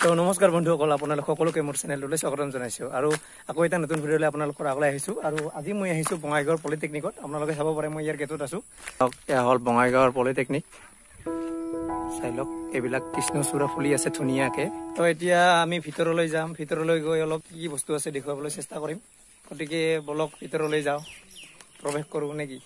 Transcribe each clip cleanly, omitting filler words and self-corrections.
তো নমস্কাৰ বন্ধুসকল, আপোনালোক সকলোকে মোৰ চেনেলটোলৈ স্বাগতম জনাইছোঁ আৰু আকৌ এটা নতুন ভিডিঅ'লৈ আপোনালোকৰ আগলৈ আহিছোঁ। আৰু আজি মই আহিছোঁ বঙাইগাঁৱৰ পলিটেকনিকত। আপোনালোকে চাব পাৰে মই ইয়াৰ গেটত আছোঁ। এয়া হ'ল বঙাইগাঁৱৰ পলিটেকনিক। চাই লওক, এইবিলাক কৃষ্ণচূড়া ফুলি আছে ধুনীয়াকে। তো এতিয়া আমি ভিতৰলৈ যাম, ভিতৰলৈ গৈ অলপ কি কি বস্তু আছে দেখুৱাবলৈ চেষ্টা কৰিম। গতিকে বলক ভিতৰলৈ যাওঁ, প্ৰৱেশ কৰোঁ নেকি?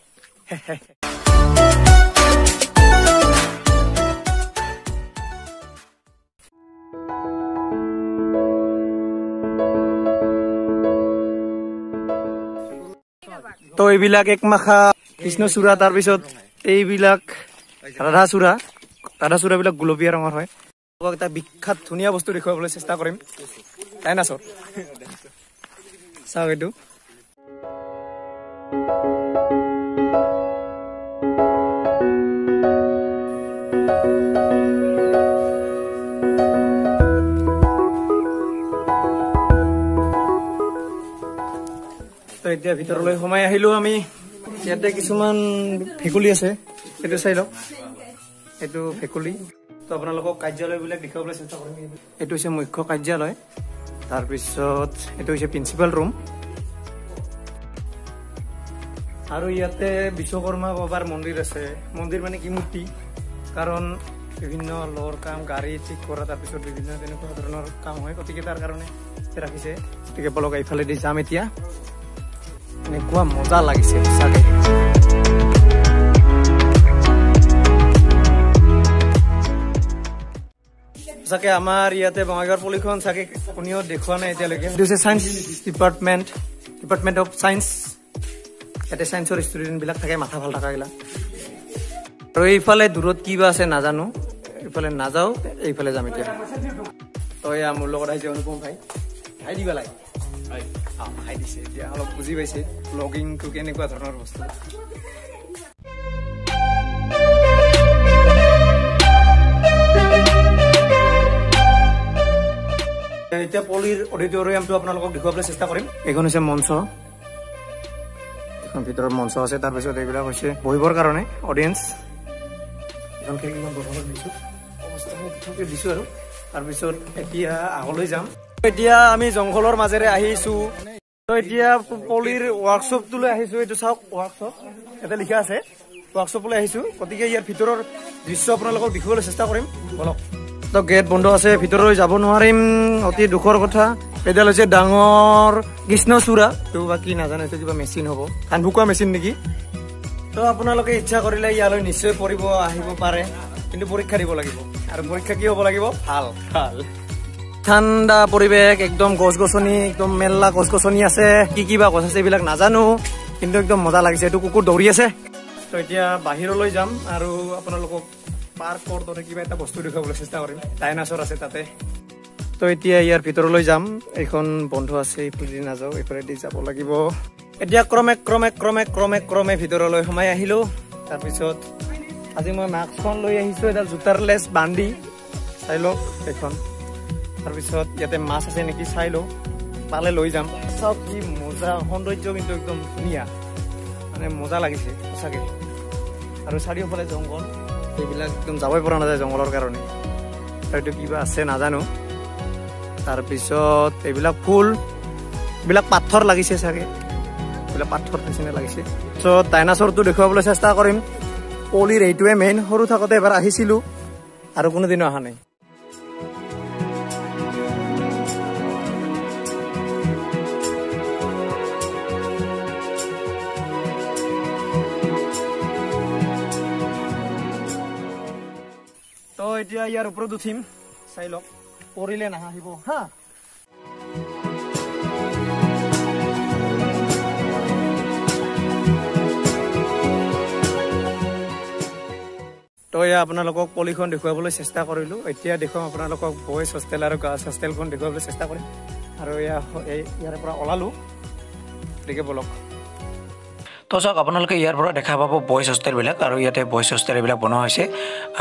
তো এইবিলাক একমাখা কৃষ্ণচূড়া, তাৰপিছত এইবিলাক ৰাধাচূড়া। ৰাধাচূড়াবিলাক গুলপীয়া ৰঙৰ হয়। এটা বিখ্যাত ধুনীয়া বস্তু দেখুৱাবলৈ চেষ্টা কৰিম, ডাইনাছৰ। চাওক এইটো। তো এতিয়া ভিতৰলৈ সোমাই আহিলো আমি। ইয়াতে কিছুমান ভেকুলী আছে, এইটো চাই লওক, এইটো ভেকুলী। তো আপোনালোকক কাৰ্যালয়বিলাক দেখুৱাবলৈ চেষ্টা কৰিম। এইটো হৈছে মুখ্য কাৰ্যালয়, তাৰপিছত এইটো হৈছে প্ৰিন্সিপাল ৰুম। আৰু ইয়াতে বিশ্বকৰ্মা বাবাৰ মন্দিৰ আছে। মন্দিৰ মানে কি মূৰ্তি, কাৰণ বিভিন্ন লৰ কাম, গাড়ী ঠিক কৰা, তাৰপিছত বিভিন্ন তেনেকুৱা ধৰণৰ কাম হয়, গতিকে তাৰ কাৰণে ৰাখিছে। গতিকে বলক এইফালেদি যাম এতিয়া। এনেকুৱা মজা লাগিছে সঁচাকে। সঁচাকে আমাৰ ইয়াতে বঙাইগাঁৱৰ পলিখন চাগে কোনেও দেখুওৱা নাই এতিয়ালৈকে। এইটো হৈছে science department, department of science. ইয়াতে চায়েন্সৰ ষ্টুডেণ্টবিলাক থাকে, মাথা ভাল থকাগিলা। আৰু এইফালে দূৰত কিবা আছে নাজানো, এইফালে নাযাওঁ, এইফালে যাম এতিয়া। তো এয়া মোৰ লগত আহিছে অনুপম ভাই। হাই দিবা লাগে, হাই দিছে। এতিয়া অলপ বুজি পাইছে ব্লগিংটো কেনেকুৱা ধৰণৰ বস্তু। এতিয়া পলিৰ অডিটৰিয়ামটো আপোনালোকক দেখুৱাবলৈ চেষ্টা কৰিম। এইখন হৈছে মঞ্চ, এখন ভিতৰত মঞ্চ আছে। তাৰপিছত এইবিলাক হৈছে বহিবৰ কাৰণে অডিয়েঞ্চ। এখন খিৰিকীখন বহাব দিছোঁ, অৱস্থা দিছোঁ। আৰু তাৰপিছত এতিয়া আগলৈ যাম। এতিয়া আমি জংঘলৰ মাজেৰে আহিছোঁ। তো এতিয়া পলিৰ ৱৰ্কশ্বপটোলৈ আহিছোঁ। এইটো চাওক ৱৰ্কশ্বপ, ইয়াতে লিখা আছে ৱৰ্কশ্বপলৈ আহিছোঁ। গতিকে ইয়াৰ ভিতৰৰ দৃশ্য আপোনালোকক দেখুৱাবলৈ চেষ্টা কৰিম, বলক। তো গেট বন্ধ আছে, ভিতৰলৈ যাব নোৱাৰিম, অতি দুখৰ কথা। এডাল হৈছে ডাঙৰ কৃষ্ণচূড়া, তো বা কি নাজানো, এইটো কিবা মেচিন হ'ব, ধান শুকোৱা মেচিন নেকি। তো আপোনালোকে ইচ্ছা কৰিলে ইয়ালৈ নিশ্চয় পঢ়িব আহিব পাৰে, কিন্তু পৰীক্ষা দিব লাগিব। আৰু পৰীক্ষা কি হ'ব লাগিব? ভাল ভাল ঠাণ্ডা পৰিৱেশ, একদম গছ গছনি, একদম মেলা গছ গছনি আছে। কি কি বা গছ আছে এইবিলাক নাজানো, কিন্তু একদম মজা লাগিছে। এইটো কুকুৰ দৌৰি আছে। তো এতিয়া বাহিৰলৈ যাম আৰু আপোনালোকক পাৰ্কৰ দৰে কিবা এটা বস্তু দেখুৱাবলৈ চেষ্টা কৰিম। ডাইনাছৰ আছে তাতে। তো এতিয়া ইয়াৰ ভিতৰলৈ যাম। এইখন বন্ধ আছে, এইফালেদি নাযাওঁ, এইফালেদি যাব লাগিব। এতিয়া ক্ৰমে ক্ৰমে ক্ৰমে ক্ৰমে ক্ৰমে ভিতৰলৈ সোমাই আহিলোঁ। তাৰপিছত আজি মই মাস্কখন লৈ আহিছোঁ, এডাল জোতাৰ লেচ বান্ধি চাই লওক এইখন। তাৰপিছত ইয়াতে মাছ আছে নেকি চাই লওঁ, পালে লৈ যাম। চাওক কি মজা সৌন্দৰ্য, কিন্তু একদম ধুনীয়া, মানে মজা লাগিছে সঁচাকে। আৰু চাৰিওফালে জংঘল, এইবিলাক একদম যাবই পৰা নাযায় জংঘলৰ কাৰণে। এইটো কিবা আছে নাজানো। তাৰপিছত এইবিলাক ফুল, এইবিলাক পাথৰ লাগিছে চাগে, এইবিলাক পাথৰ নিচিনা লাগিছে। তাৰপিছত ডাইনাছৰটো দেখুৱাবলৈ চেষ্টা কৰিম। পলিৰ এইটোৱে মেইন। সৰু থাকোঁতে এবাৰ আহিছিলোঁ আৰু কোনোদিনো অহা নাই। তো এতিয়া ইয়াৰ ওপৰত উঠিম, চাই লওক, পৰিলে নাহাঁহিব হা। তো এয়া আপোনালোকক পলিখন দেখুৱাবলৈ চেষ্টা কৰিলোঁ। এতিয়া দেখুৱাম আপোনালোকক বইজ হোষ্টেল আৰু গাৰ্লছ হোষ্টেলখন দেখুৱাবলৈ চেষ্টা কৰিম। আৰু এয়া ইয়াৰে পৰা ওলালোঁ, গতিকে বলক। তো চাওক আপোনালোকে ইয়াৰ পৰা দেখা পাব বইজ হোষ্টেলবিলাক। আৰু ইয়াতে বইজ হোষ্টেল এইবিলাক বনোৱা হৈছে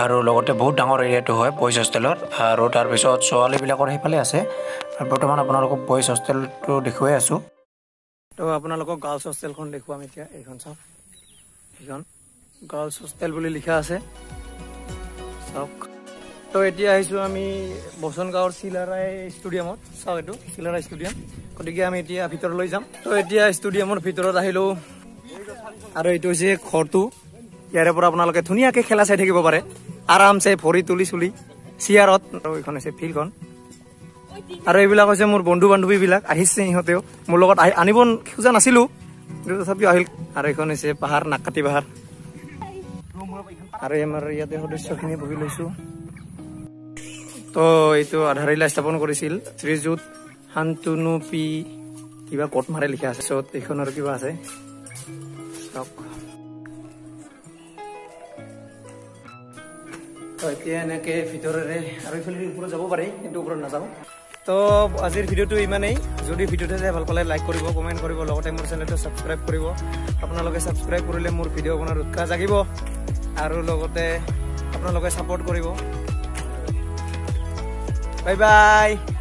আৰু লগতে বহুত ডাঙৰ এৰিয়াটো হয় বইজ হোষ্টেলৰ। আৰু তাৰপিছত ছোৱালীবিলাকৰ সেইফালে আছে। আৰু বৰ্তমান আপোনালোকক বইজ হোষ্টেলটো দেখুৱাই আছোঁ। তো আপোনালোকক গাৰ্লছ হোষ্টেলখন দেখুৱাম এতিয়া। এইখন চাওক, এইখন গাৰ্লছ হোষ্টেল বুলি লিখা আছে, চাওক। তো এতিয়া আহিছোঁ আমি বচন গাঁৱৰ চিলাৰাই ষ্টেডিয়ামত। চাওঁ এইটো চিলাৰাই ষ্টেডিয়াম। গতিকে আমি এতিয়া ভিতৰলৈ যাম। তো এতিয়া ষ্টেডিয়ামৰ ভিতৰত আহিলোঁ আৰু এইটো হৈছে ঘৰটো। ইয়াৰে পৰা আপোনালোকে ধুনীয়াকৈ খেলা চাই থাকিব পাৰে আৰামছে, ভৰি তুলি চুলি চেয়াৰত। আৰু এইখন হৈছে ফিল্ডখন। আৰু এইবিলাক হৈছে মোৰ বন্ধু বান্ধৱীবিলাক আহিছে, ইহঁতেও মোৰ লগত আহি আনিব খোজা নাছিলোঁ কিন্তু তথাপিও আহিল। আৰু এইখন হৈছে পাহাৰ, নাককাটি পাহাৰ। আৰু আমাৰ ইয়াতে সদস্যখিনি বহি লৈছোঁ। তো এইটো আধাৰশিলা স্থাপন কৰিছিল শ্ৰীযুত শান্তনু পি কিবা ক'ত মাৰে লিখা আছে। পিছত এইখন আৰু কিবা আছে চাওক। তো এতিয়া এনেকে ভিতৰেৰে আৰু এইফালে ওপৰত যাব পাৰি, কিন্তু ওপৰত নাযাওঁ। তো আজিৰ ভিডিঅ'টো ইমানেই। যদি ভিডিঅ'টো চাই ভাল পালে লাইক কৰিব, কমেণ্ট কৰিব, লগতে মোৰ চেনেলটো ছাবস্ক্ৰাইব কৰিব। আপোনালোকে ছাবস্ক্ৰাইব কৰিলে মোৰ ভিডিঅ' বনোৱাৰ উৎসাহ জাগিব আৰু লগতে আপোনালোকে ছাপোৰ্ট কৰিব। Bye bye.